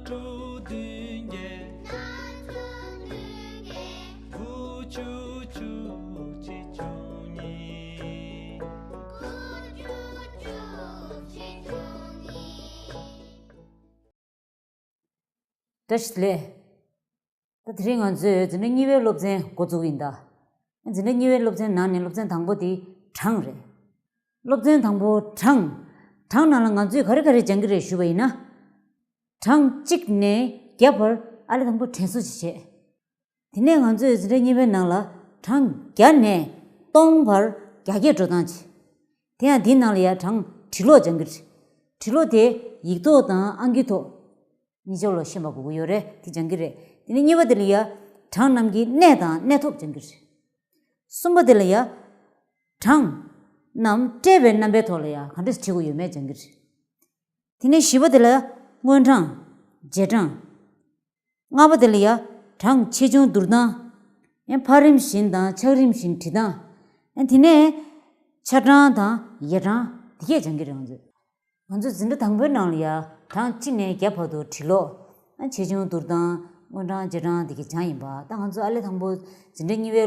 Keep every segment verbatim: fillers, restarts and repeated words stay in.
དྲུག་བདུན་བརྒྱད། དགུ་བཅུ་བཅུ་གཅིག་བཅུ་གཉིས། བཀྲ་ཤིས་བདེ་ལེགས། ད་དེ་རིང་ང་ཚོས་འཛིན་གྲྭ་གཉིས་པའི་སློབ་ཚན་འགོ་འཛུགས་ཡིན་ད། འཛིན་གྲྭ་གཉིས་པའི་སློབ་ཚན་ནང་ནས་སློབ་ཚན་དང་པོ་དེ་གྲངས་རེད། སློབ་ཚན་དང་པོ་གྲངས། གྲངས་ནང་ལ་ང་ཚོས་ག་རེ་ག་རེ་སྦྱང་གི་རེད་ཞུས་པ་ཡིན་ན། གྲངས་གཅིག་ནས་བརྒྱ་བར་ཨ་ལས་དང་པོ་དྲན་གསོ་ཅིག་བྱས། དེ་ནས་ང་ཚོས་འཛིན་གྲྭ་གཉིས་པའི་ནང་ལ་གྲངས་བརྒྱ་ནས་སྟོང་བར་རྒྱ་སྐྱེད་འགྲོ་སྟངས་ཅིག་དེ་ཡང་འདིའི་ནང་ལ་ཡང་གྲངས་འབྲི་ཀློག་སྦྱང་གི་རེད། འབྲི་ཀློག་དེ་ཡིག་ཐོག་དང་ཨང་ཀི་ཐོག་གཉིས་ཆར་ལ་ཤེས་པ་དགོས་ཀྱི་ཡོད་རེད། དེ་སྦྱང་གི་རེད། དེ་ནས་གཉིས་པ་དེ་ལ་ཡང་གྲངས་རྣམས་ཀྱི་གནས་དང་གནས་ཐོབ་སྦྱང་གི་རེད། གསུམ་པ་དེ་ལ་ཡང་གྲངས་རྣམས་སྤྲད་པའི་རྣམ་པའི་ཐོག་ལ་ཡང་ག་འདྲས་བྲིས་དགོས་ཡོད་མེད་སྦྱང་གི་རེད། དེ་ནས་བཞི་པ་དེ་ལ་དངོས་གྲངས། རྗེས་གྲངས། ལྔ་པ་དེ་ལ་ཡ་གྲངས་ཆེ་ཆུང་བསྡུར་སྟངས། ཡང་ཕར་རིམ་བཞིན་དང་ཆག་རིམ་བཞིན་བྲིས་སྟངས། ཡང་དེ་ནས་ཆ་གྲངས་དང་ཡ་གྲངས་དེ་གས་སྦྱང་གི་རེད་ང་ཚོས། ང་ཚོས་འཛིན་གྲྭ་དང་པོའི་ནང་ལ་ཡ་གྲངས་གཅིག་ནས་བརྒྱ་བར་དུ་བྲིས་ཀློག་ཡང་ཆེ་ཆུང་བསྡུར་སྟངས། དངོས་གྲངས་རྗེས་གྲངས་དེ་གས་སྦྱངས་ཡིན་པ། ད་ང་ཚོ་ཨ་ལས་དང་པོ་འཛིན་གྲྭ་གཉིས་པའི་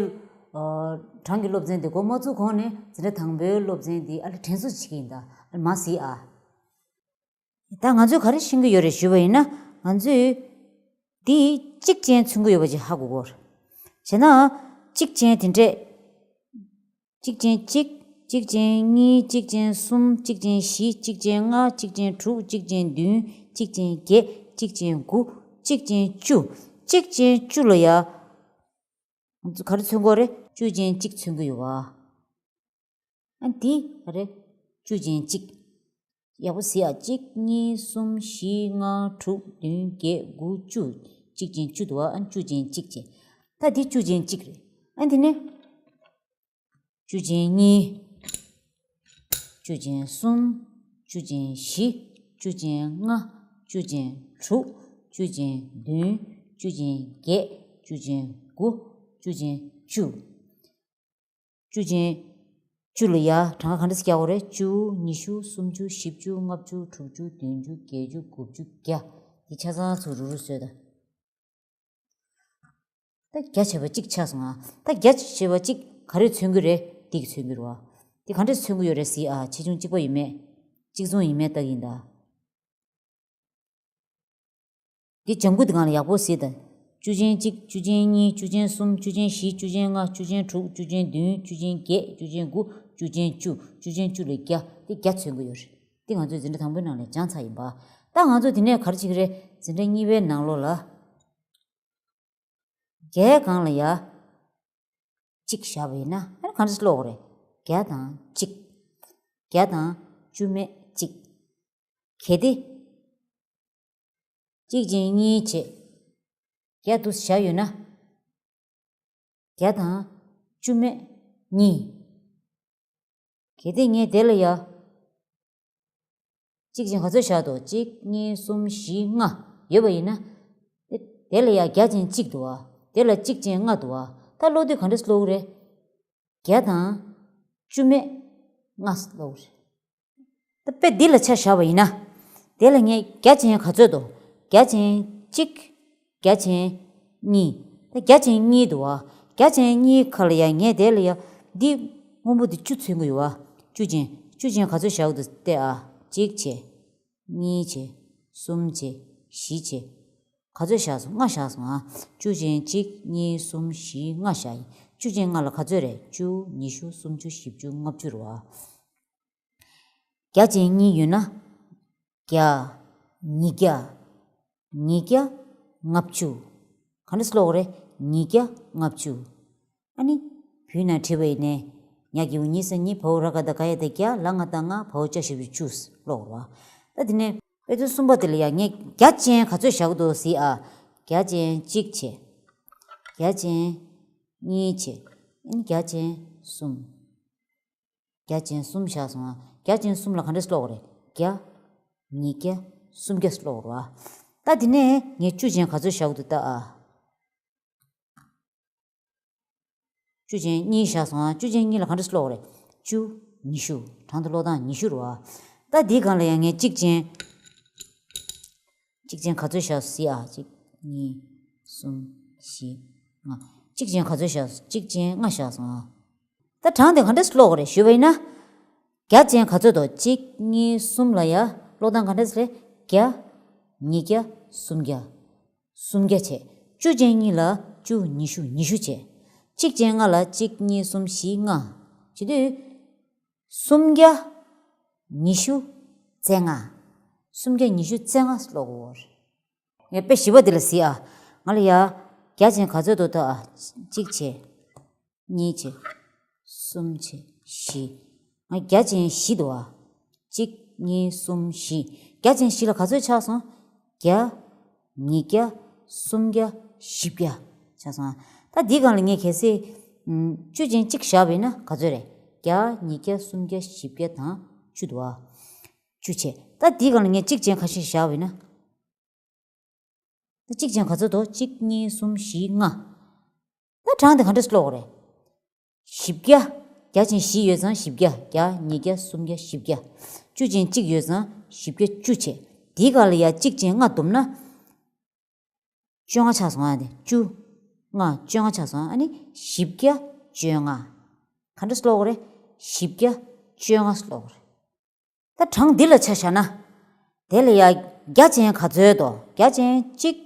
གྲངས་ཀྱི་སློབ་ཚན་དེ་འགོ་མ་ཚུགས་གོང་ནས་འཛིན་གྲྭ་དང་པོའི་སློབ་ཚན་དེ་ཨ་ལས་དྲན་གསོ་བྱེད་ཀྱི་ཡིན། ད་ཨ་ལས་མ་གཟིགས་ཨ། ད་ང་ཚོས་ག་རེ་ཤེས་ཀྱི་ཡོད་རེད་ཞུས་པ་ཡིན་ན། ང་ཚོས་འདི་གཅིག་ཅན་མཚོན་གྱི་ཡོད་པ་ཅིག་ཧ་གོ་གོ། བྱས་ན་གཅིག་ཅན་དེ་འདྲས། གཅིག་ཅན་གཅིག་གཅིག་ཅན་གཉིས། གཅིག་ཅན་གསུམ། གཅིག་ཅན་བཞི། གཅིག་ཅན་ལྔ། གཅིག་ཅན་དྲུག་གཅིག་ཅན་བདུན། གཅིག་ཅན་བརྒྱད། གཅིག་ཅན་དགུ། གཅིག་ཅན་བཅུ། གཅིག་ཅན་བཅུ་ལ་ཡ། ང་ཚོ་ག་རེ་མཚོན་གྱི་ཡོད་རེད། བཅུ་ཅན་གཅིག་མཚོན་གྱི་ཡོད་པ། ཨ་འདི་ག་རེ། བཅུ་ཅན་གཅིག་ཡག་པོ་གཟིགས་ཨ། གཅིག་གཉིས། གསུམ། བཞི། ལྔ། དྲུག་བདུན། བརྒྱད། དགུ། བཅུ། གཅིག་ཅན་བཅུ་འདུག་ཨ། ཨ་བཅུ་ཅན་གཅིག་བྱས། ད་འདི་བཅུ་ཅན་གཅིག་རེད། ཨ་འདི་ནི་བཅུ་ཅན་གཉིས། བཅུ་ཅན་གསུམ། བཅུ་ཅན་བཞི། བཅུ་ཅན་ལྔ། བཅུ་ཅན་དྲུག་བཅུ་ཅན་བདུན། བཅུ་ཅན་བརྒྱད། བཅུ་ཅན་དགུ། བཅུ་ཅན་བཅུ། བཅུ་ཅན་བཅུ་ལ་ཡ་གྲངས་ཀ་ག་འདྲ་ཞིག་རྒྱག་དགོས་རེད། བཅུ། ཉི་ཤུ། སུམ་ཅུ། བཞི་བཅུ། ལྔ་བཅུ། དྲུག་ཅུ། བདུན་ཅུ། བརྒྱད་ཅུ། དགུ་བཅུ། བརྒྱ། འདི་ཆ་ཚང་ཚུར་རུ་རུ་བཟོས་ད། ད་བརྒྱ་བྱས་པ་གཅིག་ཆགས་སོང་ང་། ད་བརྒྱ་བྱས་པ་གཅིག་ག་རེ་མཚོན་གྱི་རེད། འདི་གི་མཚོན་གྱི་རེད་བ། འདི་ག་འདྲས་མཚོན་གྱི་ཡོད་རེད་ཟེར་ཨ། ཆེ་ཆུང་གཅིག་པ་ཡིན་མེད། གཅིག་མཚུངས་ཡིན་མེད་ལྟ་གི་ཡིན་ད། འདི་ལྗང་ཁུ་འདི་སྒང་ལ་ཡག་པོ་གཟིགས་དང་། བཅུ་ཅན་གཅིག་བཅུ་ཅན་གཉིས། བཅུ་ཅན་གསུམ། བཅུ་ཅན་བཞི། བཅུ་ཅན་ལྔ། བཅུ་ཅན་དྲུག་བཅུ་ཅན་བདུན། བཅུ་ཅན་བརྒྱད། བཅུ་ཅན་དགུ། བཅུ་ཅན་བཅུ། བཅུ་ཅན་བཅུ་ལ་བརྒྱ། འདི་བརྒྱ་མཚོན་གྱི་ཡོད་རེད། འདི་ང་ཚོས་འཛིན་གྲྭ་དང་པོའི་ནང་ལ་སྦྱངས་ཚར་ཡིན་པ། ད་ང་ཚོ་འདི་ནས་ག་རེ་བྱེད་ཀྱི་རེད། འཛིན་གྲྭ་གཉིས་པའི་ནང་ལོགས་ལ། བརྒྱའི་སྒང་ལ་ཡ། གཅིག་བཞག་པ་ཡིན་ན་ཨ་ནི་ག་འདྲ་ཀློག་དགོས་རེད། བརྒྱ་དང་གཅིག་བརྒྱ་དང་བཅུ་མེད་གཅིག་གལ་ཏེ། གཅིག་ཅན་གཉིས་བྱས། བརྒྱ་འདུག་སེ་བཞག་ཡོད་ན། བརྒྱ་དང་བཅུ་མེད་གཉིས། གལ་ཏེ་ངས་དེ་ལ་ཡ། གཅིག་ཅན་ག་ཚོད་བཞག་འདུག་གཅིག་གཉིས། གསུམ། བཞི། ལྔ་ཡོད་པ་ཡིན་ན། དེ་དེ་ལ་ཡ་བརྒྱ་ཅན་གཅིག་འདུག་བ། དེ་ལ་གཅིག་ཅན་ལྔ་འདུག་བ། ད་ཀློག་དུས་ག་འདྲས་ཀློག་གི་རེད། བརྒྱ་དང་བཅུ་མེད་ལྔ་ཀློག་གི་རེད། ད་དཔེ་འདི་ལ་ཆ་བཞག་པ་ཡིན་ན། དེ་ལ་ངས་བརྒྱ་ཅན་ག་ཚོད་འདུག་བརྒྱ་ཅན་གཅིག་བརྒྱ་ཅན་གཉིས། ད་བརྒྱ་ཅན་གཉིས་འདུག་བ། བརྒྱ་ཅན་གཉིས་ཁ་ལ་ཡ་ངས་དེ་ལ་ཡ། འདི་སྔོན་པོ་འདི་བཅུ་མཚོན་གྱི་ཡོད་བ། བཅུ་ཅན། བཅུ་ཅན་ག་ཚོད་བཞག་འདུག་བལྟས་ཨ། གཅིག་བྱས། གཉིས་བྱས། གསུམ་བྱས། བཞི་བྱས། ག་ཚོད་བཞག་སོང་། ལྔ་བཞག་སོང་ཨ། བཅུ་ཅན་གཅིག་གཉིས། གསུམ། བཞི། ལྔ་བཞག་ཡིན། བཅུ་ཅན་ལྔ་ལ་ག་ཚོད་རེད། བཅུ། ཉི་ཤུ། སུམ་ཅུ། བཞི་བཅུ། ལྔ་བཅུ་རེད་བ། བརྒྱ་ཅན་གཉིས་ཡོད་ན། བརྒྱ། ཉིས་བརྒྱ། ཉིས་བརྒྱ། ལྔ་བཅུ། ག་འདྲས་ཀློག་དགོས་རེད། ཉིས་བརྒྱ་ལྔ་བཅུ། ཨ་ནི། བུའི་ནང་བྲིས་པ་ཡིན་ནའི། ཉ་གི་གུ་ཉི་ས་ཉི། བའོ་ར་ག་བཏགས་ག་ཡ་བཏགས་གྱ། ལ་ང་བཏགས་ལྔ། བའོ་ཅ་ཞབས་ཀྱུ་བཅུ་ཀློག་དགོས་རེད་བ། ད་དེ་ནས་དཔེ་མཚོན་གསུམ་པ་དེ་ལ་ཡ་ངས་བརྒྱ་ཅན་ག་ཚོད་བཞག་འདུག་ཟེར་ཨ། བརྒྱ་ཅན་གཅིག་བྱས། བརྒྱ་ཅན་གཉིས་བྱས། ཨ་ནི་བརྒྱ་ཅན་གསུམ། བརྒྱ་ཅན་གསུམ་བཞག་སོང་ཨ། བརྒྱ་ཅན་གསུམ་ལ་ག་འདྲས་ཀློག་དགོས་རེད། བརྒྱ། ཉིས་བརྒྱ། སུམ་བརྒྱ་ཀློག་དགོས་རེད་བ། ད་དེ་ནས་ངས་བཅུ་ཅན་ག་ཚོད་བཞག་འདུག་ལྟ་ཨ། བཅུ་ཅན་གཉིས་བཞག་སོང་ཨ། བཅུ་ཅན་གཉིས་ལ་ག་འདྲས་ཀློག་དགོས་རེད། བཅུ། ཉི་ཤུ། གྲངས་དེ་ཀློག་སྟངས་ཉི་ཤུ་རེད་བ། ད་འདིའི་སྒང་ལ་ཡང་ངས་གཅིག་ཅན། གཅིག་ཅན་ག་ཚོད་བཞག་སྲིད་ཨ། གཅིག་གཉིས། གསུམ། བཞི། ལྔ། གཅིག་ཅན་ག་ཚོད་བཞག་གཅིག་ཅན་ལྔ་བཞག་སོང་ཨ། ད་གྲངས་དེ་ག་འདྲས་ཀློག་དགོས་རེད་ཞུས་པ་ཡིན་ན། བརྒྱ་ཅན་ག་ཚོད་དོ། གཅིག་གཉིས་གསུམ་ལ་ཡ་ཀློག་སྟངས་ག་འདྲས་རེད། བརྒྱ། ཉིས་བརྒྱ། སུམ་བརྒྱ། སུམ་བརྒྱ་བྱས། བཅུ་ཅན་གཉིས་ལ་བཅུ། ཉི་ཤུ། ཉི་ཤུ་བྱས། གཅིག་ཅན་ལྔ་ལ་གཅིག་གཉིས་གསུམ་བཞི་ལྔ། བྱེད་དུས་སུམ་བརྒྱ། ཉི་ཤུ། རྩ་ལྔ། སུམ་བརྒྱ། ཉི་ཤུ། རྩ་ལྔ་ཀློག་དགོས་རེད། ངས་དཔེ་བཞི་པ་འདི་ལ་གཟིགས་ཨ། ང་ལ་ཡ། བརྒྱ་ཅན་ག་ཚོད་དོ་ད་ཨ། གཅིག་བྱས། གཉིས་བྱས། གསུམ་བྱས། བཞི། ང་བརྒྱ་ཅན་བཞི་འདུག་ཨ། གཅིག་གཉིས། གསུམ། བཞི། བརྒྱ་ཅན་བཞི་ལ་ག་ཚོད་ཆགས་སོང་། བརྒྱ། ཉིས་བརྒྱ། སུམ་བརྒྱ། བཞི་བརྒྱ། ཆགས་སོང་ཨ། ད་འདིའི་སྒང་ལ་ངས་གལ་སྲིད། ཨམ། བཅུ་ཅན་གཅིག་བཞག་པ་ཡིན་ན་ག་ཚོད་རེད། བརྒྱ། ཉིས་བརྒྱ། སུམ་བརྒྱ། བཞི་བརྒྱ་དང་བཅུ་འདུག་ཨ། བཅུ་བྱས། ད་འདིའི་སྒང་ལ་ངས་གཅིག་ཅན་ཁ་ཤས་བཞག་པ་ཡིན་ན། ད་གཅིག་ཅན་ག་ཚོད་དོ། གཅིག་གཉིས། གསུམ། བཞི། ལྔ། ད་གྲངས་དེ་ག་འདྲས་ཀློག་དགོས་རེད། བཞི་བརྒྱ། བརྒྱ་ཅན་བཞི་ཡོད་ཙང་བཞི་བརྒྱ། བརྒྱ། ཉིས་བརྒྱ། སུམ་བརྒྱ། བཞི་བརྒྱ། བཅུ་ཅན་གཅིག་ཡོད་ཙང་བཞི་བརྒྱ་བཅུ་བྱས། དེའི་སྒང་ལ་ཡ་གཅིག་ཅན་ལྔ་བསྡོམས་ན། བཅོ་ལྔ་ཆགས་སོང་ཨ། དེ་བཅུ། ལྔ། བཅོ་ལྔ་ཆགས་སོང་ཨ། ཨ་ནི་བཞི་བརྒྱ་བཅོ་ལྔ། ག་འདྲས་ཀློག་དགོས་རེད། བཞི་བརྒྱ་བཅོ་ལྔ་ཀློག་དགོས་རེད། ད་གྲངས་འདི་ལ་ཆ་བཞག་ན། དེ་ལ་ཡ་བརྒྱ་ཅན་ག་ཚོད་དོ། བརྒྱ་ཅན་གཅིག་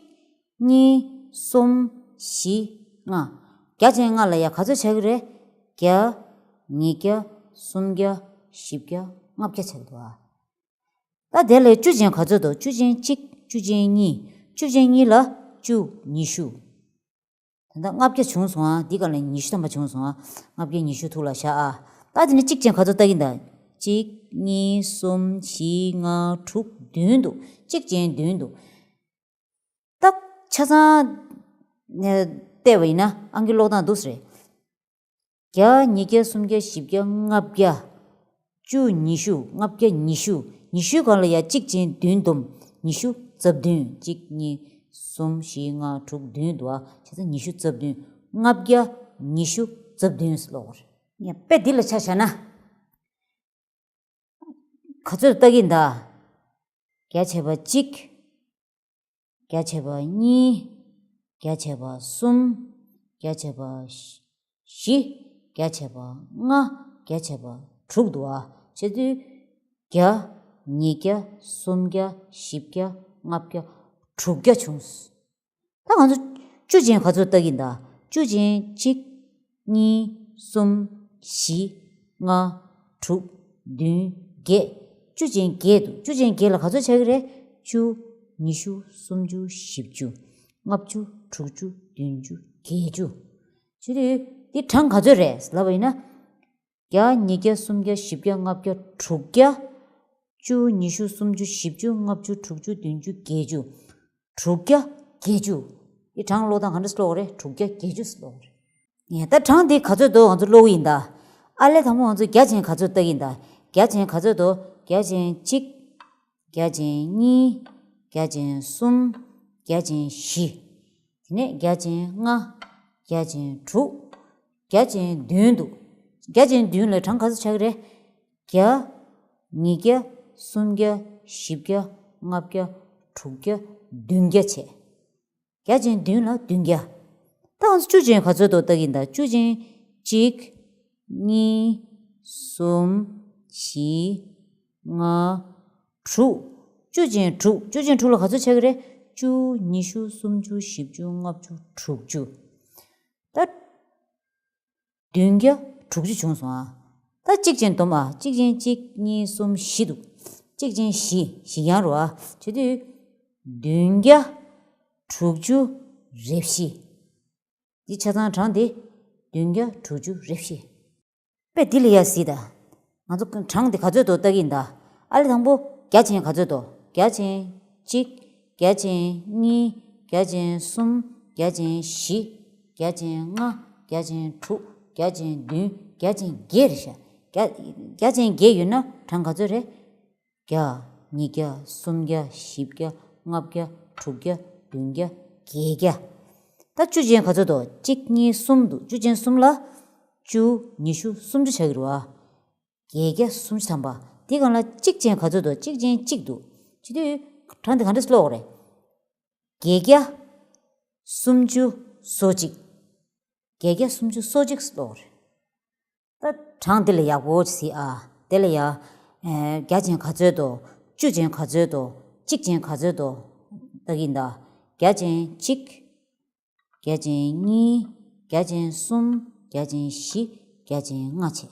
གཉིས། གསུམ། བཞི། ལྔ། བརྒྱ་ཅན་ལྔ་ལ་ཡ་ག་ཚོད་ཆགས་ཀྱི་རེད། བརྒྱ། ཉིས་བརྒྱ། སུམ་བརྒྱ། བཞི་བརྒྱ། ལྔ་བརྒྱ་ཆགས་ཀྱི་འདུག་ཨ། ད་དེ་ལས་བཅུ་ཅན་ག་ཚོད་དོ། བཅུ་ཅན་གཅིག་བཅུ་ཅན་གཉིས། བཅུ་ཅན་གཉིས་ལ་བཅུ། ཉི་ཤུ། ད་ལྟ་ལྔ་བརྒྱ་བྱུང་སོང་ཨ། འདི་ག་ལ་ཉི་ཤུ་ཐམ་པ་བྱུང་སོང་ཨ། ལྔ་བརྒྱ་ཉི་ཤུ་ཐུགས་ལ་བཞག་ཨ། ད་དེ་ནས་གཅིག་ཅན་ག་ཚོད་ལྟ་གིན་ད། གཅིག་གཉིས། གསུམ། བཞི། ལྔ། དྲུག་བདུན་འདུག་གཅིག་ཅན་བདུན་འདུག་ད་ཆ་ཚང་ནས་བལྟས་པ་ཡིན་ན་ཨང་ཀི་ཀློག་སྟངས་འདུག་སེ་རེད། བརྒྱ། ཉིས་བརྒྱ། སུམ་བརྒྱ། བཞི་བརྒྱ། ལྔ་བརྒྱ། བཅུ། ཉི་ཤུ། ལྔ་བརྒྱ། ཉི་ཤུ། ཉི་ཤུའི་སྒང་ལ་ཡ་གཅིག་ཅན་བདུན་བསྡོམས། ཉི་ཤུ་རྩ་བདུན། གཅིག་གཉིས། གསུམ། བཞི། ལྔ། དྲུག་བདུན་འདུག་ཨ། བྱས་ཙང་ཉི་ཤུ་རྩ་བདུན། ལྔ་བརྒྱ། ཉི་ཤུ་རྩ་བདུན་ཀློག་དགོས་རེད། ངས་དཔེ་འདི་ལ་ཆ་བཞག་ན། ག་ཚོད་ལྟ་གིན་ད། བརྒྱ་བྱས་པ་གཅིག་བརྒྱ་བྱས་པ་གཉིས། བརྒྱ་བྱས་པ་གསུམ། བརྒྱ་བྱས་པ་བཞི། བརྒྱ་བྱས་པ་ལྔ། བརྒྱ་བྱས་པ་དྲུག་འདུག་ཨ། བྱས་དུས། བརྒྱ། ཉིས་བརྒྱ། སུམ་བརྒྱ། བཞི་བརྒྱ། ལྔ་བརྒྱ། དྲུག་བརྒྱ་བྱུང་། ད་ང་ཚོ་བཅུ་ཅན་ག་ཚོད་ལྟ་གིན་ད། བཅུ་ཅན་གཅིག་གཉིས། གསུམ། བཞི། ལྔ། དྲུག་བདུན། བརྒྱད། བཅུ་ཅན་བརྒྱད་འདུག་བཅུ་ཅན་བརྒྱད་ལ་ག་ཚོད་ཆགས་ཀྱི་རེད། བཅུ། ཉི་ཤུ། སུམ་ཅུ། བཞི་བཅུ། ལྔ་བཅུ། དྲུག་ཅུ། བདུན་ཅུ། བརྒྱད་ཅུ། བྱས་དུས་འདི་གྲངས་ག་ཚོད་རེད་ལབ་པ་ཡིན་ན། བརྒྱ། ཉིས་བརྒྱ། སུམ་བརྒྱ། བཞི་བརྒྱ། ལྔ་བརྒྱ། དྲུག་བརྒྱ། བཅུ། ཉི་ཤུ། སུམ་ཅུ། བཞི་བཅུ། ལྔ་བཅུ། དྲུག་ཅུ། བདུན་ཅུ། བརྒྱད་ཅུ། དྲུག་བརྒྱ། བརྒྱད་ཅུ། འདི་གྲངས་ཀློག་སྟངས་ག་འདྲས་ཀློག་རེད། དྲུག་བརྒྱ། བརྒྱད་ཅུ་ཀློག་རེད། ཡ་ད་གྲངས་འདི་ག་ཚོད་འདུག་ང་ཚོ་ཀློག་གི་ཡིན་ད། ཨ་ལས་དང་པོ་ང་ཚོ་བརྒྱ་ཅན་ག་ཚོད་ལྟ་གི་ཡིན་ད། བརྒྱ་ཅན་ག་ཚོད་འདུག་བརྒྱ་ཅན་གཅིག་བརྒྱ་ཅན་གཉིས། བརྒྱ་ཅན་གསུམ། བརྒྱ་ཅན་བཞི། དེ་ནས་བརྒྱ་ཅན་ལྔ། བརྒྱ་ཅན་དྲུག་བརྒྱ་ཅན་བདུན་འདུག་བརྒྱ་ཅན་བདུན་ལ་གྲངས་ག་ཚོད་ཆགས་ཀྱི་རེད། བརྒྱ། ཉིས་བརྒྱ། སུམ་བརྒྱ། བཞི་བརྒྱ། ལྔ་བརྒྱ། དྲུག་བརྒྱ། བདུན་བརྒྱ་བྱས། བརྒྱ་ཅན་བདུན་ལ་བདུན་བརྒྱ། ད་ང་ཚོ་བཅུ་ཅན་ག་ཚོད་འདུག་ལྟ་གི་ཡིན་ད། བཅུ་ཅན་གཅིག་གཉིས། གསུམ། བཞི། ལྔ། དྲུག་བཅུ་ཅན་དྲུག་བཅུ་ཅན་དྲུག་ལ་ག་ཚོད་ཆགས་ཀྱི་རེད། བཅུ། ཉི་ཤུ། སུམ་ཅུ། བཞི་བཅུ། ལྔ་བཅུ། དྲུག་ཅུ། ད། བདུན་བརྒྱ། དྲུག་ཅུ་བྱུང་སོང་ཨ། ད་གཅིག་ཅན་བསྡོམས་ཨ། གཅིག་ཅན་གཅིག་གཉིས། གསུམ། བཞི་འདུག་གཅིག་ཅན་བཞི། བཞི་གྱང་རུ་ཨ། བྱེད་དུས། བདུན་བརྒྱ། དྲུག་ཅུ། རེ་བཞི། འདི་ཆ་ཚང་གྲངས་དེ། བདུན་བརྒྱ། དྲུག་ཅུ། རེ་བཞི། དཔེ་འདི་ལ་ཡ་གཟིགས་ད། ང་ཚོ་གྲངས་འདི་ག་ཚོད་འདུག་ལྟ་གི་ཡིན་ད། ཨ་ལས་དང་པོ་བརྒྱ་ཅན་ག་ཚོད་འདུག་བརྒྱ་ཅན་གཅིག་བརྒྱ་ཅན་གཉིས། བརྒྱ་ཅན་གསུམ། བརྒྱ་ཅན་བཞི། བརྒྱ་ཅན་ལྔ། བརྒྱ་ཅན་དྲུག་བརྒྱ་ཅན་བདུན། བརྒྱ་ཅན་བརྒྱད་རེད་ཤག་བརྒྱ། བརྒྱ་ཅན་བརྒྱད་ཡོད་ན་གྲངས་ག་ཚོད་རེད། བརྒྱ། ཉིས་བརྒྱ། སུམ་བརྒྱ། བཞི་བརྒྱ། ལྔ་བརྒྱ། དྲུག་བརྒྱ། བདུན་བརྒྱ། བརྒྱད་བརྒྱ། ད་བཅུ་ཅན་ག་ཚོད་འདུག་གཅིག་གཉིས། གསུམ་འདུག་བཅུ་ཅན་གསུམ་ལ། བཅུ། ཉི་ཤུ། སུམ་ཅུ་ཆགས་ཀྱི་རེད་བ། བརྒྱད་བརྒྱ། སུམ་ཅུ་ཐམ་པ། དེའི་སྒང་ལ་གཅིག་ཅན་ག་ཚོད་འདུག་གཅིག་ཅན་གཅིག་འདུག་བྱེད་དུས། གྲངས་འདི་ག་འདྲས་ཀློག་རེད། བརྒྱད་བརྒྱ་སུམ་ཅུ་སོ་གཅིག་བརྒྱད་བརྒྱ་སུམ་ཅུ་སོ་གཅིག་ལོག་རེད། ད་གྲངས་འདི་ལ་ཡག་པོ་གཟིགས་ཨ། དེ་ལ་ཡ། ཨེ། བརྒྱ་ཅན་ག་ཚོད་དོ། བཅུ་ཅན་ག་ཚོད་དོ། གཅིག་ཅན་ག་ཚོད་དོ། ལྟ་གི་ཡིན་ད། བརྒྱ་ཅན་གཅིག་བརྒྱ་ཅན་གཉིས། བརྒྱ་ཅན་གསུམ། བརྒྱ་ཅན་བཞི། བརྒྱ་ཅན་ལྔ་བྱས།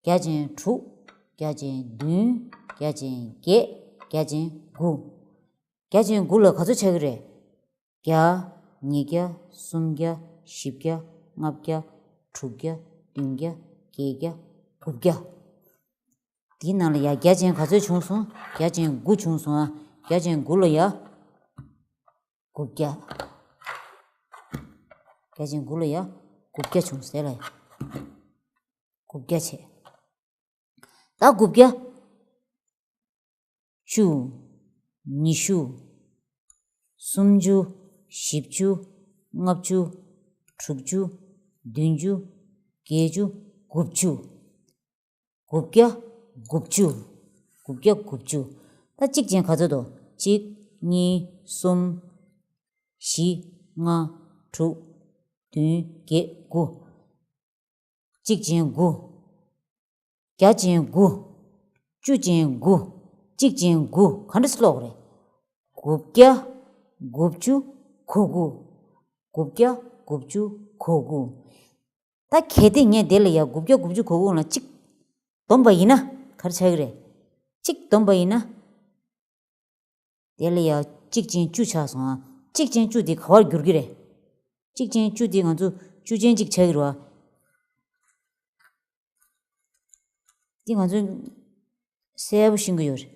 བརྒྱ་ཅན་དྲུག་བརྒྱ་ཅན་བདུན། བརྒྱ་ཅན་བརྒྱད། བརྒྱ་ཅན་དགུ་བརྒྱ་ཅན་དགུ་ལ་ག་ཚོད་ཆགས་ཀྱི་རེད། བརྒྱ། ཉིས་བརྒྱ། སུམ་བརྒྱ། བཞི་བརྒྱ། ལྔ་བརྒྱ། དྲུག་བརྒྱ། བདུན་བརྒྱ། བརྒྱད་བརྒྱ། དགུ་བརྒྱ། དེའི་ནང་ལ་ཡ་བརྒྱ་ཅན་ག་ཚོད་བྱུང་སོང་། བརྒྱ་ཅན་དགུ་བྱུང་སོང་ཨ། བརྒྱ་ཅན་དགུ་ལ་ཡ། དགུ་བརྒྱ། བརྒྱ་ཅན་དགུ་ལ་ཡ། དགུ་བརྒྱ་བྱུང་ཟེར་ལ་ཡ། དགུ་བརྒྱ་བྱས། ད་དགུ་བརྒྱ། བཅུ། ཉི་ཤུ། སུམ་ཅུ། བཞི་བཅུ། ལྔ་བཅུ། དྲུག་ཅུ། བདུན་ཅུ། བརྒྱད་ཅུ། དགུ་བཅུ། དགུ་བརྒྱ། དགུ་བཅུ། དགུ་བརྒྱ་དགུ་བཅུ། ད་གཅིག་ཅན་ག་ཚོད་དོ། གཅིག་གཉིས། གསུམ། བཞི། ལྔ། དྲུག་བདུན། བརྒྱད། དགུ་གཅིག་ཅན་དགུ་བརྒྱ་ཅན་དགུ་བཅུ་ཅན་དགུ་གཅིག་ཅན་དགུ་ག་འདྲ་སེ་ཀློག་རེད། དགུ་བརྒྱ། དགུ་བཅུ། གོ་དགུ་དགུ་བརྒྱ། དགུ་བཅུ། གོ་དགུ་ད་གལ་ཏེ་ངས་དེ་ལ་ཡ་དགུ་བརྒྱ། དགུ་བཅུ། གོ་དགུ་ལ་གཅིག་བསྡོམས་པ་ཡིན་ན་ག་རེ་ཆགས་ཀྱི་རེད། གཅིག་བསྡོམས་པ་ཡིན་ན། དེ་ལ་ཡ་གཅིག་ཅན་བཅུ་ཆགས་སོང་ཨ། གཅིག་ཅན་བཅུ་དེ་ག་པར་འགྱུར་གྱི་རེད། གཅིག་ཅན་བཅུ་དེ་ང་ཚོ་བཅུ་ཅན་གཅིག་ཆགས་ཀྱི་རེད་བ། འདི་ང་ཚོས་གསལ་པོ་ཤེས་ཀྱི་ཡོད་རེད།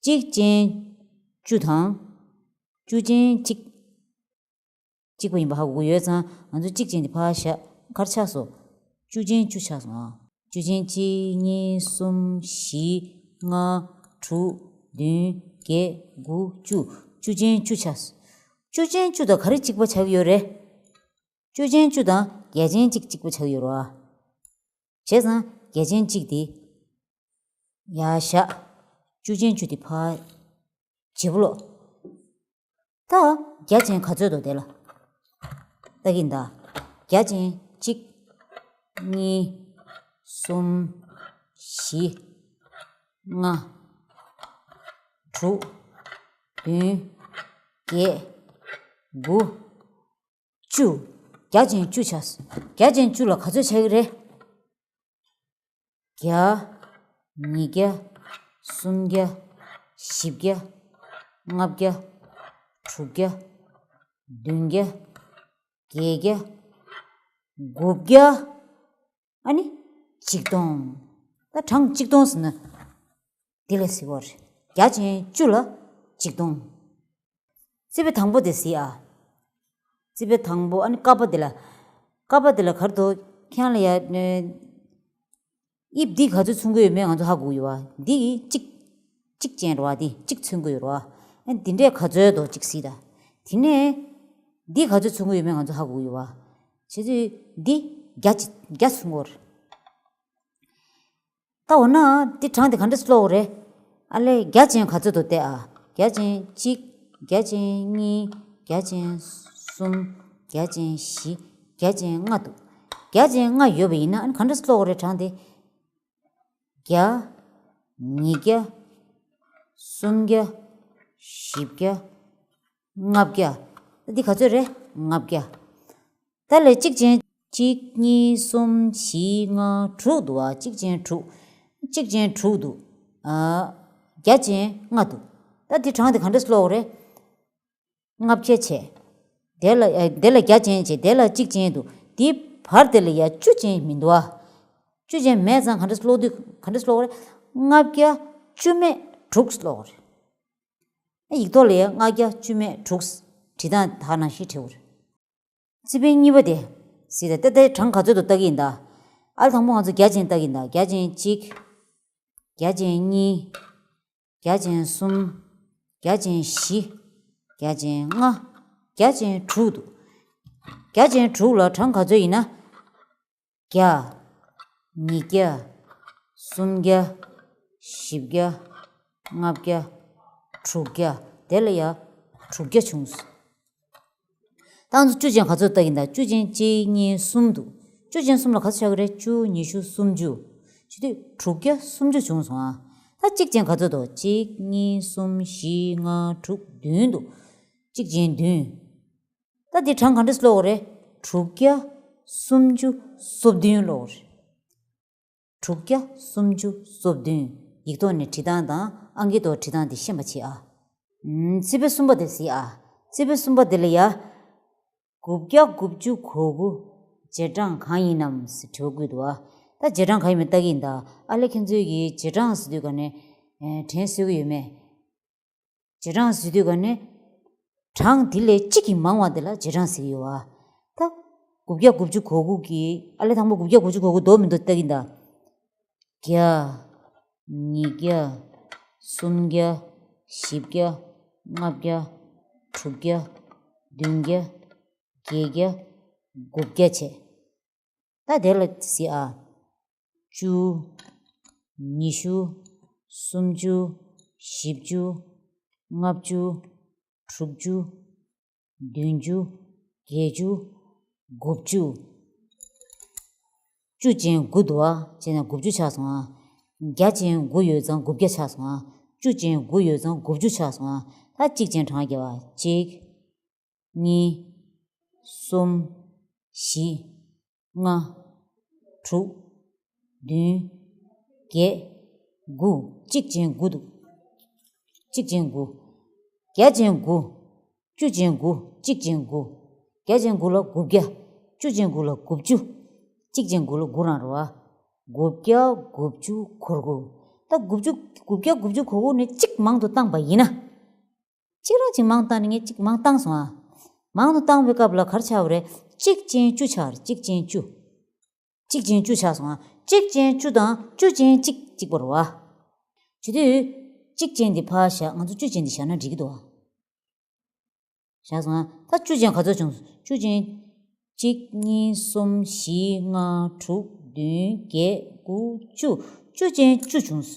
གཅིག་ཅན་བཅུ་དང་བཅུ་ཅན་གཅིག་གཅིག་པ་ཡིན་པ་ཧ་གོ་གི་ཡོད་ཙང་ང་ཚོས་གཅིག་ཅན་དེ་ཕར་བཞག་ག་རེ་ཆགས་སོང་། བཅུ་ཅན་བཅུ་ཆགས་སོང་ཨ། བཅུ་ཅན་གཅིག་གཉིས། གསུམ། བཞི། ལྔ། དྲུག་བདུན། བརྒྱད། དགུ། བཅུ། བཅུ་ཅན་བཅུ་ཆགས་སོང་། བཅུ་ཅན་བཅུ་དང་ག་རེ་གཅིག་པ་ཆགས་ཀྱི་ཡོད་རེད། བཅུ་ཅན་བཅུ་དང་བརྒྱ་ཅན་གཅིག་གཅིག་པ་ཆགས་ཀྱི་ཡོད་རེད་བ། བྱས་ཙང་བརྒྱ་ཅན་གཅིག་དེ་ཡར་བཞག་བཅུ་ཅན་བཅུ་དེ་ཕར་བརྗེ་པོ་ཀློག་ད་བརྒྱ་ཅན་ག་ཚོད་འདུག་དེ་ལ་ལྟ་གི་ཡིན་ད། བརྒྱ་ཅན་གཅིག་གཉིས། གསུམ། བཞི། ལྔ། དྲུག་བདུན། བརྒྱད། དགུ། བཅུ། བརྒྱ་ཅན་བཅུ་ཆགས། བརྒྱ་ཅན་བཅུ་ལ་ག་ཚོད་ཆགས་ཀྱི་རེད། བརྒྱ། ཉིས་བརྒྱ། གསུམ་བརྒྱ། བཞི་བརྒྱ། ལྔ་བརྒྱ། དྲུག་བརྒྱ། བདུན་བརྒྱ། བརྒྱད་བརྒྱ། དགུ་བརྒྱ། ཨ་ནི་ཆིག་སྟོང་། ད་གྲངས་ཆིག་སྟོང་ཟེར་ན་དེ་ལས་ཟེར་བ་རེད། བརྒྱ་ཅན་བཅུ་ལ་ཆིག་སྟོང་། རྩིས་དཔེ་དང་པོ་དེ་གཟིགས་ཨ། རྩིས་དཔེ་དང་པོ་ཨ་ནི་ཀ་པ་དེ་ལ། ཀ་པ་དེ་ལ་ག་རེ་འདུག་ཁྱེད་རང་ལ་ཡ། དབྱིབས་འདི་ག་ཚོད་མཚོན་གྱི་ཡོད་མེད་ང་ཚོ་ཧ་གོ་གི་ཡོད་བ། འདི་གཅིག་གཅིག་ཅན་རེད་བ། འདི་གཅིག་མཚོན་གྱི་ཡོད་རེད་བ། ཨ་འདི་འདྲས་ག་ཚོད་འདུག་གཅིག་གཟིགས་ད། དེ་ནས་འདི་ག་ཚོད་མཚོན་གྱི་ཡོད་མེད་ང་ཚོ་ཧ་གོ་གི་ཡོད་བ། བྱས་ཙང་འདི་བརྒྱ་ཅིག་བརྒྱ་མཚོན་གྱི་ཡོད་རེད། ད་འོ་ན་འདི་གྲངས་འདི་ག་འདྲས་ཀློག་རེད། ཨ་ལས་བརྒྱ་ཅན་ག་ཚོད་འདུག་ལྟ་ཨ། བརྒྱ་ཅན་གཅིག་བརྒྱ་ཅན་གཉིས། བརྒྱ་ཅན་གསུམ། བརྒྱ་ཅན་བཞི། བརྒྱ་ཅན་ལྔ་འདུག་བརྒྱ་ཅན་ལྔ་ཡོད་པ་ཡིན་ན་ཨ་ནི་ག་འདྲས་ཀློག་རེད་གྲངས་འདི། བརྒྱ། ཉིས་བརྒྱ། གསུམ་བརྒྱ། བཞི་བརྒྱ། ལྔ་བརྒྱ། འདི་ག་ཚོད་རེད། ལྔ་བརྒྱ། ད་ལས་གཅིག་ཅན། གཅིག་གཉིས། གསུམ། བཞི། ལྔ། དྲུག་འདུག་བ། གཅིག་ཅན་དྲུག་གཅིག་ཅན་དྲུག་འདུག་ཨ། བརྒྱ་ཅན་ལྔ་འདུག་ད་འདི་གྲངས་འདི་ག་འདྲས་ཀློག་རེད། ལྔ་བརྒྱ་བྱས། དེ་ལ་ཨ། དེ་ལ་བརྒྱ་ཅན་བྱས། དེ་ལ་གཅིག་ཅན་འདུག་དེའི་བར་དེ་ལ་ཡ་བཅུ་ཅན་མི་འདུག་བ། བཅུ་ཅན་མེད་ཙང་ག་འདྲས་ཀློག་དུས་ག་འདྲས་ཀློག་རེད། ལྔ་བརྒྱ་བཅུ་མེད་དྲུག་ཀློག་རེད། ཡིག་ཐོག་ལ་ཡ་ལྔ་བརྒྱ་བཅུ་མེད་དྲུག་བྲིས་སྟངས་ད་ནང་བཞིན་བྲིས་པ་རེད། རྩིས་དཔེ་གཉིས་པ་དེ། གཟིགས་དང་། ད་ལྟའི་གྲངས་ག་ཚོད་འདུག་ལྟ་གི་ཡིན་ད། ཨ་ལ་དང་པོ་ང་ཚོ་བརྒྱ་ཅན་ལྟ་གི་ཡིན་ད། བརྒྱ་ཅན་གཅིག་བརྒྱ་ཅན་གཉིས། བརྒྱ་ཅན་གསུམ། བརྒྱ་ཅན་བཞི། བརྒྱ་ཅན་ལྔ། བརྒྱ་ཅན་དྲུག་འདུག་བརྒྱ་ཅན་དྲུག་ལ་གྲངས་ག་ཚོད་ཡིན་ན། བརྒྱ། ཉིས་བརྒྱ། གསུམ་བརྒྱ། བཞི་བརྒྱ། ལྔ་བརྒྱ། དྲུག་བརྒྱ། དེ་ལ་ཡ། དྲུག་བརྒྱ་བྱུང་། ད་ང་ཚོ་བཅུ་ཅན་ག་ཚོད་བལྟ་གིན་ད། བཅུ་ཅན་གཅིག་གཉིས་གསུམ་འདུག། བཅུ་ཅན་གསུམ་ལ་ག་ཚོད་ཆགས་ཀྱི་རེད། བཅུ་ཉི་ཤུ་སུམ་ཅུ། བྱེད་དུས་དྲུག་བརྒྱ་སུམ་ཅུ་བྱུང་སོང་ཨ། ད་གཅིག་ཅན་ག་ཚོད་འདུག། གཅིག་གཉིས་གསུམ་བཞི་ལྔ་དྲུག་བདུན་འདུག། གཅིག་ཅན་བདུན། ད་འདི་གྲངས་ག་འདྲས་ཀློག་དགོས་རེད། དྲུག་བརྒྱ་སུམ་ཅུ་སོ་བདུན་ཀློག་དགོས་རེད། དྲུག་བརྒྱ་སུམ་ཅུ་སོ་བདུན། ཡིག་ཐོག་ནས་བྲིས་སྟངས་དང་ཨང་ཀི་ཐོག་བྲིས་སྟངས་དེ་ཤེས་པ་བྱེད་ཨ། ཨུམ། ཚིག་དཔེ་གསུམ་པ་དེ་གཟིགས་ཨ། ཚིག་དཔེ་གསུམ་པ་དེ་ལ་ཡ། དགུ་བརྒྱ་དགུ་བཅུ་གོ་དགུ། རྗེས་འབྲང་གང་ཡིན་ནམ་ཟེར་དྲི་བ་བཀོད་འདུག་ཨ། ད་རྗེས་འབྲང་གང་ཡིན་མིན་བལྟ་གི་ཡིན་ད། ཨ་ལས་ཁྱེད་ཚོས་ཀྱིས་རྗེས་འབྲང་ཟེར་དུས་ག་ནས། ཨེ། དྲན་གསོ་གི་ཡོད་མེད། རྗེས་འབྲང་ཟེར་དུས་ག་ནས། གྲངས་དེ་ལས་གཅིག་གིས་མང་བ་དེ་ལ་རྗེས་འབྲང་ཟེར་གྱི་ཡོད་བ། ད། དགུ་བརྒྱ་དགུ་བཅུ་གོ་དགུ་གི་ཨ་ལས་དང་པོ་དགུ་བརྒྱ་དགུ་བཅུ་གོ་དགུ་འདུག་མི་འདུག་བལྟ་གི་ཡིན་ད། བརྒྱ། ཉིས་བརྒྱ། སུམ་བརྒྱ། བཞི་བརྒྱ། ལྔ་བརྒྱ། དྲུག་བརྒྱ། བདུན་བརྒྱ། བརྒྱད་བརྒྱ། དགུ་བརྒྱ་བྱས། ད་དེ་ལ་གཟིགས་ཨ། བཅུ། ཉི་ཤུ། སུམ་ཅུ། བཞི་བཅུ། ལྔ་བཅུ། དྲུག་ཅུ། བདུན་ཅུ། བརྒྱད་ཅུ། དགུ་བཅུ། བཅུ་ཅན་དགུ་འདུག་ཨ། བྱས་ན་དགུ་བཅུ་ཆགས་སོང་ཨ། བརྒྱ་ཅན་དགུ་ཡོད་ཙང་དགུ་བརྒྱ་ཆགས་སོང་ཨ། བཅུ་ཅན་དགུ་ཡོད་ཙང་དགུ་བཅུ་ཆགས་སོང་ཨ། ད་གཅིག་ཅན་གྲངས་བརྒྱབ་ཨ། གཅིག། གཉིས། གསུམ། བཞི། ལྔ། དྲུག། བདུན། བརྒྱད། དགུ། གཅིག་ཅན་དགུ་འདུག། གཅིག་ཅན་དགུ། བརྒྱ་ཅན་དགུ། བཅུ་ཅན་དགུ། གཅིག་ཅན་དགུ། བརྒྱ་ཅན་དགུ་ལ་དགུ་བརྒྱ། བཅུ་ཅན་དགུ་ལ་དགུ་བཅུ། གཅིག་ཅན་དགུ་ལ་དགུ་རང་རེད་བ། དགུ་བརྒྱ་དགུ་བཅུ་གོ་དགུ། ད་དགུ་བཅུ། དགུ་བརྒྱ་དགུ་བཅུ་གོ་དགུ་ནས་གཅིག་མང་དུ་བཏང་པ་ཡིན་ན། གཅིག་རང་གཅིག་མང་བཏང་ནས་ངས་གཅིག་མང་བཏང་སོང་ཨ། མང་དུ་བཏང་བའི་སྐབས་ལ་ག་རེ་ཆགས་པ་རེད། གཅིག་ཅན་བཅུ་ཆགས་རེད། གཅིག་ཅན་བཅུ། གཅིག་ཅན་བཅུ་ཆགས་སོང་ཨ། གཅིག་ཅན་བཅུ་དང་བཅུ་ཅན་གཅིག་གཅིག་པ་རེད་བ། བྱེད་དུས། གཅིག་ཅན་འདི་ཕར་བཞག། ང་ཚོ་བཅུ་ཅན་འདི་བཞག་ན་འགྲིག་གི་འདུག་བ། བཞག་སོང་ཨ། ད་བཅུ་ཅན་ག་ཚོད་བྱུང་། བཅུ་ཅན། གཅིག་གཉིས་གསུམ་བཞི་ལྔ་དྲུག་བདུན་བརྒྱད་དགུ་བཅུ། བཅུ་ཅན་བཅུ་བྱུང་།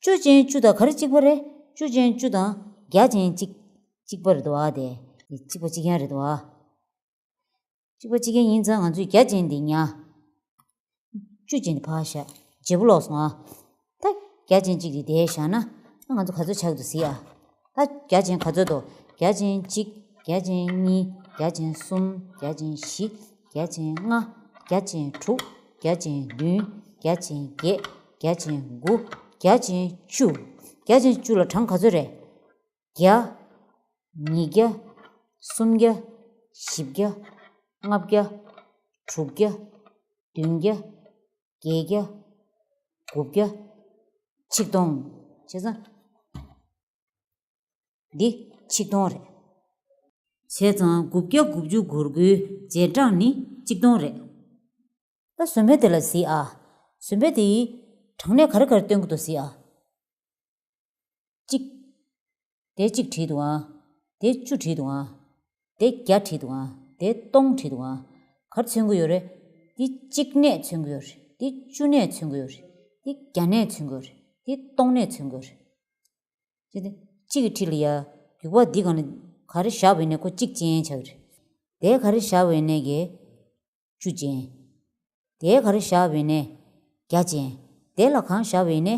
བཅུ་ཅན་བཅུ་དང་ག་རེ་གཅིག་པ་རེད། བཅུ་ཅན་བཅུ་དང་བརྒྱ་ཅན་གཅིག་གཅིག་པ་རེད་འདུག་བ། དེ་གཅིག་པ་གཅིག་རྐྱང་རེད་འདུག་བ། གཅིག་པ་གཅིག་རྐྱང་ཡིན་ཙང་ང་ཚོས་བརྒྱ་ཅན་འདི་ཉར། བཅུ་ཅན་འདི་ཕར་བཞག། བརྗེ་པོ་ལོག་སོང་ཨ། ད་བརྒྱ་ཅན་གཅིག་འདི་དེར་བཞག་ན། ད་ང་ཚོ་ག་ཚོད་ཆགས་འདུག་གཟིགས་ཨ། ད་བརྒྱ་ཅན་ག་ཚོད་འདུག། བརྒྱ་ཅན་གཅིག། བརྒྱ་ཅན་གཉིས། བརྒྱ་ཅན་གསུམ། བརྒྱ་ཅན་བཞི། བརྒྱ་ཅན་ལྔ། བརྒྱ་ཅན་དྲུག། བརྒྱ་ཅན་བདུན། བརྒྱ་ཅན་བརྒྱད། བརྒྱ་ཅན་དགུ། བརྒྱ་ཅན་བཅུ། བརྒྱ་ཅན་བཅུ་ལ་གྲངས་ག་ཚོད་རེད། བརྒྱ། ཉིས་བརྒྱ། སུམ་བརྒྱ། བཞི་བརྒྱ། ལྔ་བརྒྱ། དྲུག་བརྒྱ། བདུན་བརྒྱ། བརྒྱད་བརྒྱ། དགུ་བརྒྱ། ཆིག་སྟོང་། བྱས་ཙང་། འདི་ཆིག་སྟོང་རེད། བྱས་ཙང་དགུ་བརྒྱ་དགུ་བཅུ་གོ་དགུའི་རྗེས་འབྲང་ནི་ཆིག་སྟོང་རེད། ད་བཟོད་པ་དེ་ལ་གཟིགས་ཨ། བཟོད་པ་དེ་ཡིས་གྲངས་གནས་ག་རེ་ག་རེ་སྟོན་གྱི་འདུག་གཟིགས་ཨ། གཅིག། དེ་གཅིག་བྲིས་འདུག་ཨ། དེ་བཅུ་བྲིས་འདུག་ཨ། དེ་བརྒྱ་བྲིས་འདུག་ཨ། དེ་སྟོང་བྲིས་འདུག་ཨ། ག་རེ་མཚོན་གྱི་ཡོད་རེད། འདི་གཅིག་གནས་མཚོན་གྱི་ཡོད་རེད། འདི་བཅུ་གནས་མཚོན་གྱི་ཡོད་རེད། འདི་བརྒྱ་གནས་མཚོན་གྱི་ཡོད་རེད། འདི་སྟོང་གནས་མཚོན་གྱི་ཡོད་རེད། ཅེས་ཏེ། གཅིག་གི་འཁྲིས་ལ་ཡ། དགུ་པ་འདི་སྒང་ལ་ག་རེ་བཞག་པ་ཡིན་ནའི་ཁོ་གཅིག་ཅན་ཆགས་ཀྱི་རེད། དེ་ག་རེ་བཞག་པ་ཡིན་ནའི་གི། བཅུ་ཅན། དེ་ག་རེ་བཞག་པ་ཡིན་ནའི་བརྒྱ་ཅན། དེ་ལ་གང་བཞག་པ་ཡིན་ནའི་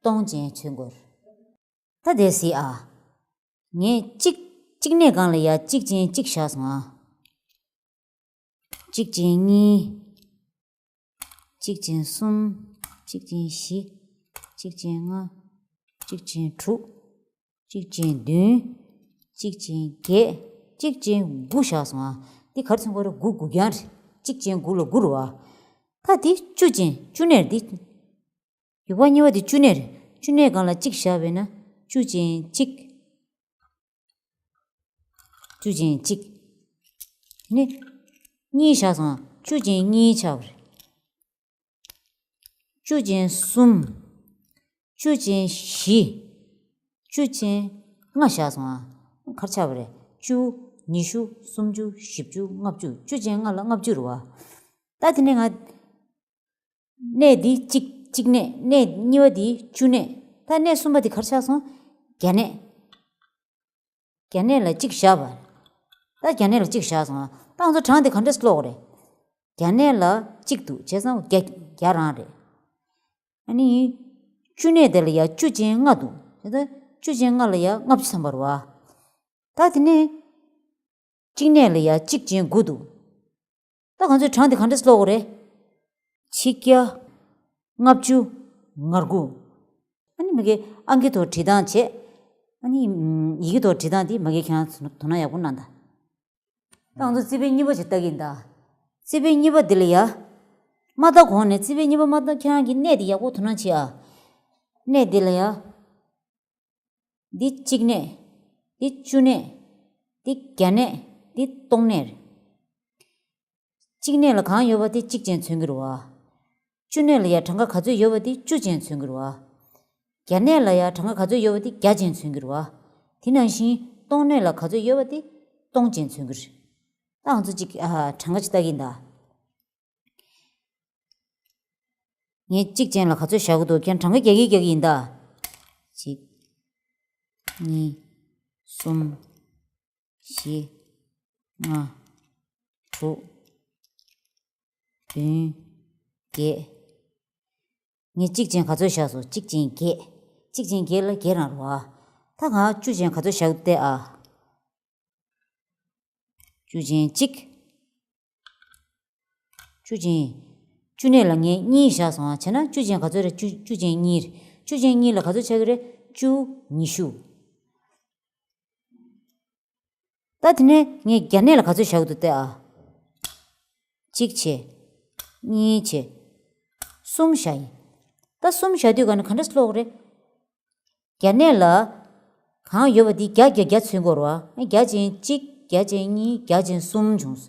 སྟོང་ཅན་མཚོན་གྱི་ཡོད་རེད། ད་དེ་གཟིགས་ཨ། ངས་གཅིག་གཅིག་གནས་སྒང་ལ་ཡ་གཅིག་ཅན་གཅིག་བཞག་སོང་ཨ། གཅིག་ཅན་གཉིས། གཅིག་ཅན་གསུམ། གཅིག་ཅན་བཞི། གཅིག་ཅན་ལྔ། གཅིག་ཅན་དྲུག། གཅིག་ཅན་བདུན། གཅིག་ཅན་བརྒྱད། གཅིག་ཅན་དགུ་བཞག་སོང་ཨ། འདི་ག་རེ་མཚོན་གྱི་རེད། དགུ་དགུ་རྐྱང་རེད། གཅིག་ཅན་དགུ་ལ་དགུ་རེད་བ། ད་འདི་བཅུ་ཅན་བཅུ་གནས་རེད་འདི། དགུ་པ་གཉིས་པ་དེ་བཅུ་གནས་རེད། བཅུ་གནས་སྒང་ལ་གཅིག་བཞག་པས་ན་བཅུ་ཅན་གཅིག། བཅུ་ཅན་གཅིག། ནི། གཉིས་བཞག་སོང་། བཅུ་ཅན་གཉིས་ཆགས་པ་རེད། བཅུ་ཅན་གསུམ། བཅུ་ཅན་བཞི། བཅུ་ཅན་ལྔ་བཞག་སོང་ཨ། ག་རེ་ཆགས་པ་རེད། བཅུ། ཉི་ཤུ། སུམ་ཅུ། བཞི་བཅུ། ལྔ་བཅུ། བཅུ་ཅན་ལྔ་ལ་ལྔ་བཅུ་རེད་བ། ད་དེ་ནས་ང་། གནས་འདི་གཅིག་གཅིག་གནས། གནས་གཉིས་པ་འདི་བཅུ་གནས། ད་གནས་གསུམ་པ་འདི་ག་རེ་ཆགས་སོང་། བརྒྱ་གནས། བརྒྱ་གནས་ལ་གཅིག་བཞག་པ། ད་བརྒྱ་གནས་ལ་གཅིག་བཞག་སོང་། ད་ང་ཚོ་གྲངས་དེ་ག་འདྲས་ཀློག་དགོས་རེད། བརྒྱ་གནས་ལ་གཅིག་འདུག་བྱས་ཙང་བརྒྱ་བརྒྱ་རང་རེད། ཨ་ནི། བཅུ་གནས་དེ་ལ་ཡ་བཅུ་ཅན་ལྔ་འདུག་བྱས་ཙང་བཅུ་ཅན་ལྔ་ལ་ཡ་ལྔ་བཅུ་ཐམ་པ་རེད་བ། ད་དེ་ནས། གཅིག་གནས་ལ་ཡ་གཅིག་ཅན་དགུ་འདུག་ད་ང་ཚོས་གྲངས་དེ་ག་འདྲས་ཀློག་དགོས་རེད། ཆིག་བརྒྱ། ལྔ་བཅུ། ང་དགུ། ཨ་ནི་མ་གིའི་ཨང་ཀི་ཐོག་བྲིས་སྟངས་བྱས། ཨ་ནི་ཡི་གེ་ཐོག་བྲིས་སྟངས་དེ་མ་གིའི་ཁྱེད་རང་དོ་སྣང་ཡག་པོ་གནང་དང་། ད་ང་ཚོ་རྩིས་དཔེ་གཉིས་པ་ཞིག་ལྟ་གི་ཡིན་ད། རྩིས་དཔེ་གཉིས་པ་འདི་ལ་ཡ། མ་ལྟ་གོང་ནས་རྩིས་དཔེ་གཉིས་པ་མ་ལྟ་ཁྱེད་རང་གིས་གནས་དེ་ཡག་པོ་དོ་སྣང་བྱེད་ཨ། གནས་འདི་ལ་ཡ། འདི་གཅིག་གནས། འདི་བཅུ་གནས། འདི་བརྒྱ་གནས། འདི་སྟོང་གནས་རེད། གཅིག་གནས་ལ་གང་ཡོད་པ་དེ་གཅིག་ཅན་མཚོན་གྱི་རེད་བ། བཅུ་གནས་ལ་ཡ་གྲངས་ཀ་ག་ཚོད་ཡོད་པ་དེ་བཅུ་ཅན་མཚོན་གྱི་རེད་བ། བརྒྱ་གནས་ལ་ཡ་གྲངས་ཀ་ག་ཚོད་ཡོད་པ་དེ་བརྒྱ་ཅན་མཚོན་གྱི་རེད་བ། དེ་ནང་བཞིན་སྟོང་གནས་ལ་ག་ཚོད་ཡོད་པ་དེ་སྟོང་ཅན་མཚོན་གྱི་རེད། ད་ང་ཚོ་གཅིག་ཨ་གྲངས་ཀ་ཅིག་ལྟ་གི་ཡིན་ད། ངས་གཅིག་ཅན་ལ་ག་ཚོད་བཞག་གི་འདུག་ཁྱེད་གྲངས་ཀ་རྒྱག་གི་རྒྱག་གི་ཡིན་ད། གཅིག་གཉིས། གསུམ། བཞི། ལྔ། དྲུག་བདུན། བརྒྱད། ངས་གཅིག་ཅན་ག་ཚོད་བཞག་སོང་། གཅིག་ཅན་བརྒྱད། གཅིག་ཅན་བརྒྱད་ལ་བརྒྱད་རང་རེད་བ། ད་ང་བཅུ་ཅན་ག་ཚོད་བཞག་འདུག་ལྟ་ཨ། བཅུ་ཅན་གཅིག་བཅུ་ཅན། བཅུ་གནས་ལ་ངས་གཉིས་བཞག་སོང་ཨ། བྱས་ན་བཅུ་ཅན་ག་ཚོད་རེད། བཅུ་བཅུ་ཅན་གཉིས་རེད། བཅུ་ཅན་གཉིས་ལ་ག་ཚོད་ཆགས་ཀྱི་རེད། བཅུ། ཉི་ཤུ། ད་དེ་ནས་ངས་བརྒྱ་གནས་ལ་ག་ཚོད་བཞག་འདུག་ལྟ་ཨ། གཅིག་བྱས། གཉིས་བྱས། གསུམ་བཞག་ཡིན། ད་གསུམ་བཞག་དུས་ག་ནས་ག་འདྲས་ཀློག་རེད། བརྒྱ་གནས་ལ། གང་ཡོད་པ་འདི་བརྒྱ་བརྒྱ་བརྒྱ་མཚོན་དགོས་རེད་བ། བརྒྱ་ཅན་གཅིག་བརྒྱ་ཅན་གཉིས། བརྒྱ་ཅན་གསུམ་བྱུང་།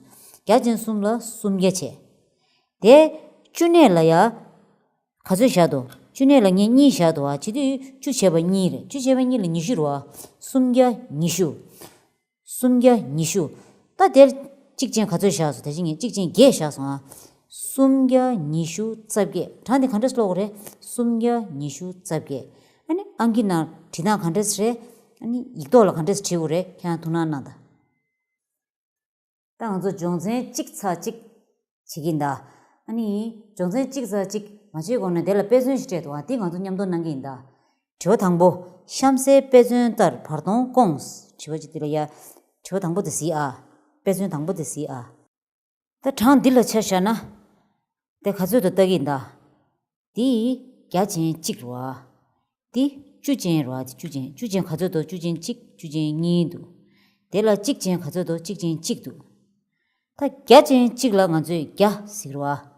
བརྒྱ་ཅན་གསུམ་ལ་སུམ་བརྒྱ་བྱས། དེ། བཅུ་གནས་ལ་ཡ། ག་ཚོད་བཞག་འདུག་བཅུ་གནས་ལ་ངས་གཉིས་བཞག་འདུག་བ། བྱེད་དུས་བཅུ་བྱས་པ་གཉིས་རེད། བཅུ་བྱས་པ་གཉིས་ལ་ཉི་ཤུ་རེད་བ། སུམ་བརྒྱ་ཉི་ཤུ། སུམ་བརྒྱ་ཉི་ཤུ། ད་དེར་གཅིག་ཅན་ག་ཚོད་བཞག་སོང་། ད་ཅི་ངས་གཅིག་ཅན་བརྒྱད་བཞག་སོང་ཨ། སུམ་བརྒྱ་ཉི་ཤུ་རྩ་བརྒྱད། གྲངས་དེ་ག་འདྲས་ཀློག་དགོས་རེད། སུམ་བརྒྱ་ཉི་ཤུ་རྩ་བརྒྱད། ཨ་ནི་ཨང་ཀི་ནང་བྲིས་སྟངས་ག་འདྲས་རེད། ཨ་ནི་ཡིག་ཐོག་ལ་ག་འདྲས་བྲིས་དགོས་རེད། ཁྱེད་རང་ཐུགས་སྣང་གནང་དང་། ད་ང་ཚོ་སྦྱོང་ཚན་གཅིག་ཚེག་གཅིག་བྱེད་ཀྱི་ཡིན་ད། ཨ་ནི། སྦྱོང་ཚན་གཅིག་ཚེག་གཅིག་མ་བྱེད་གོང་ནས་དེ་ལ་དཔེ་མཚོན་ཞིག་སྤྲད་འདུག་ཨ། དེ་ང་ཚོ་མཉམ་དུ་གནང་གི་ཡིན་ད། དྲི་བ་དང་པོ། གཤམ་གསལ་དཔེ་མཚོན་ལྟར་བར་སྟོང་སྐོང་། དྲི་བ་གཅིག་དེ་ལ་ཡ། དྲི་བ་དང་པོ་དེ་གཟིགས་ཨ། དཔེ་མཚོན་དང་པོ་དེ་གཟིགས་ཨ། ད་གྲངས་འདི་ལ་ཆ་བཞག་ན། དེ་ག་ཚོད་དུ་ལྟ་གི་ཡིན་ད། འདི་བརྒྱ་ཅན་གཅིག་རེད་བ། འདི་བཅུ་ཅན་རེད་བ། འདི་བཅུ་ཅན། བཅུ་ཅན་ག་ཚོད་འདུག་བཅུ་ཅན་གཅིག་བཅུ་ཅན་གཉིས་འདུག་དེ་ལ་གཅིག་ཅན་ག་ཚོད་འདུག་གཅིག་ཅན་གཅིག་འདུག་ད་བརྒྱ་ཅན་གཅིག་ལ་ང་ཚོས་བརྒྱ་ཟེར་གི་རེད་བ།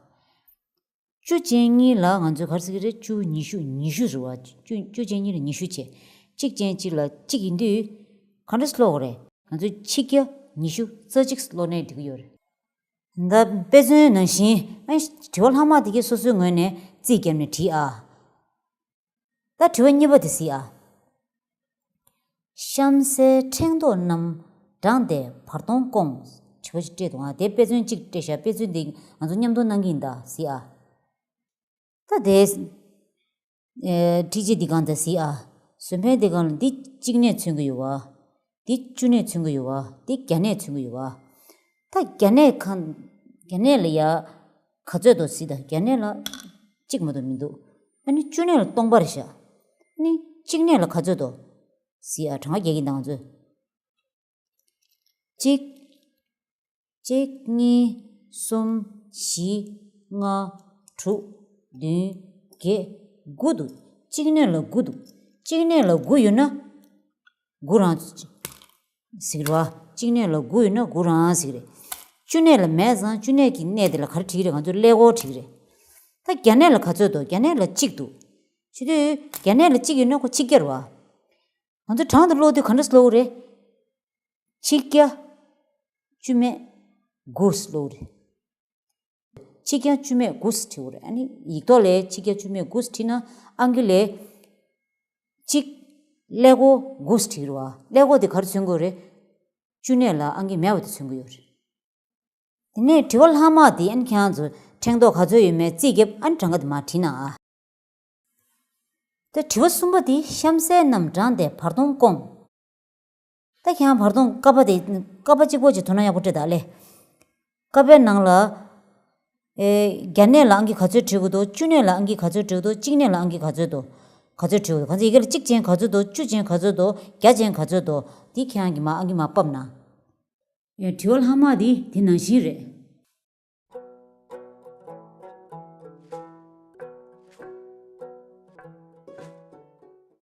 བཅུ་ཅན་གཉིས་ལ་ང་ཚོས་ག་རེ་ཟེར་གི་རེད། བཅུ། ཉི་ཤུ། ཉི་ཤུ་རེད་བ། བཅུ། བཅུ་ཅན་གཉིས་ལ་ཉི་ཤུ་བྱས། གཅིག་ཅན་གཅིག་ལ་གཅིག་ཡིན་དུས། ག་འདྲས་ཀློག་དགོས་རེད། ང་ཚོས་ཆིག་བརྒྱ་ཉི་ཤུ་རྩ་གཅིག་ཀློག་ནའི་འགྲིག་གི་ཡོད་རེད། ད་དཔེ་མཚོན་ནང་བཞིན། ཨ། དྲི་བ་ལྷག་མ་དེ་གའི་སོ་སོའི་ངོས་ནས་རྩིས་བརྒྱབ་ནས་བྲིས་ཨ། ད་དྲི་བ་གཉིས་པ་དེ་གཟིགས་ཨ། གཤམ་གསལ་ཕྲེང་རྡོག་རྣམས་བགྲངས་ཏེ་བར་སྟོང་སྐོང་། དྲི་བ་ཞིག་སྤྲད་འདུག་ཨ། དེ་དཔེ་མཚོན་གཅིག་སྤྲད་ཤག་དཔེ་མཚོན་དེ་ང་ཚོ་མཉམ་དུ་གནང་གི་ཡིན་ད། གཟིགས་ཨ། ད་དེ། ཨེ། འཁྲིད་བྱེད་འདི་གང་ད་གཟིགས་ཨ། བཟོ་ཕན་འདི་གང་ལ་འདི་གཅིག་གནས་མཚོན་གྱི་ཡོད་བ། འདི་བཅུ་གནས་མཚོན་གྱི་ཡོད་བ། འདི་བརྒྱ་གནས་མཚོན་གྱི་ཡོད་བ། ད་བརྒྱ་གནས་གང་། བརྒྱ་གནས་ལ་ཡ། ག་ཚོད་འདུག་གཟིགས་དང་། བརྒྱ་གནས་ལ་གཅིག་མ་གཏོགས་མི་འདུག་ཨ་ནི་བཅུ་གནས་ལ་སྟོང་པ་རེད་ཤག་ཨ་ནི་གཅིག་གནས་ལ་ག་ཚོད་འདུག་གཟིགས་ཨ། གྲངས་ཀ་རྒྱག་གི་ཡིན་ད་ང་ཚོས། གཅིག་གཅིག་གཉིས། གསུམ། བཞི། ལྔ། དྲུག་བདུན། བརྒྱད། དགུ་འདུག་གཅིག་གནས་ལ་དགུ་འདུག་གཅིག་གནས་ལ་དགུ་ཡོད་ན། དགུ་རང་ཟེར་གི་རེད་བ། གཅིག་གནས་ལ་དགུ་ཡོད་ན་དགུ་རང་ཟེར་གི་རེད། བཅུ་གནས་ལ་མེད་ཙང་བཅུ་གནས་ཀྱི་གནས་དེ་ལ་ག་རེ་བྲིས་ཀྱི་རེད། ང་ཚོས་ཀླད་ཀོར་བྲིས་ཀྱི་རེད། ད་བརྒྱ་གནས་ལ་ག་ཚོད་འདུག་བརྒྱ་གནས་ལ་གཅིག་འདུག་བྱེད་དུས་བརྒྱ་གནས་ལ་གཅིག་ཡོད་ན་ཁོ་ཆིག་བརྒྱ་རེད་བ། ང་ཚོ་གྲངས་དེ་ཀློག་དུས་ག་འདྲས་ཀློག་གི་རེད། ཆིག་བརྒྱ་བཅུ་མེད་དགུ་ཀློག་གི་རེད། ཆིག་བརྒྱ་བཅུ་མེད་དགུ་བྲིས་དགོས་རེད། ཨ་ནི་ཡིག་ཐོག་ལ་ཆིག་བརྒྱ་བཅུ་མེད་དགུ་བྲིས་ན་ཨང་ཀི་ལ་གཅིག་ཀླད་ཀོར་དགུ་བྲིས་རེད་བ། ཀླད་ཀོར་དེ་ག་རེ་མཚོན་གྱི་ཡོད་རེད། བཅུ་གནས་ལ་ཨང་ཀི་མེད་པ་དེ་མཚོན་གྱི་ཡོད་རེད། དེ་ནས་དྲི་བ་ལྷག་མ་དེ་ཨ་ནི་ཁྱེད་རང་ཚོ་ཕྲེང་རྡོག་ག་ཚོད་ཡོད་མེད་རྩིས་རྒྱབ། ཨ་ནི་གྲངས་ཀ་དེ་མར་བྲིས་ན་ཨ། ད་དྲི་བ་གསུམ་པ་དེ་གཤམ་གསལ་རྣམས་བགྲངས་ཏེ་བར་སྟོང་སྐོང་། ད་ཁྱེད་རང་བར་སྟོང་ཀ་པ་དེ་ཀ་པ་གཅིག་པོ་ཅིག་དོ་སྣང་ཡག་པོ་སྤྲད་དང་ལེ། ཀ་པའི་ནང་ལ། ཨེ། བརྒྱ་གནས་ལ་ཨང་ཀི་ག་ཚོད་བྲིས་དགོས་འདུག་བཅུ་གནས་ལ་ཨང་ཀི་ག་ཚོད་བྲིས་དགོས་འདུག་གཅིག་གནས་ལ་ཨང་ཀི་ག་ཚོད་འདུག་ག་ཚོད་བྲིས་དགོས་འདུག་ག་ཚོད་ཡི་གེ་ལ་གཅིག་ཅན་ག་ཚོད་འདུག་བཅུ་ཅན་ག་ཚོད་འདུག་བརྒྱ་ཅན་ག་ཚོད་འདུག་འདི་ཁྱེད་རང་གིས་མར་ཨང་ཀི་མར་ཕབ་ན། ཡང་དྲི་བ་ལྷག་མ་འདི་དེ་ནང་བཞིན་རེད།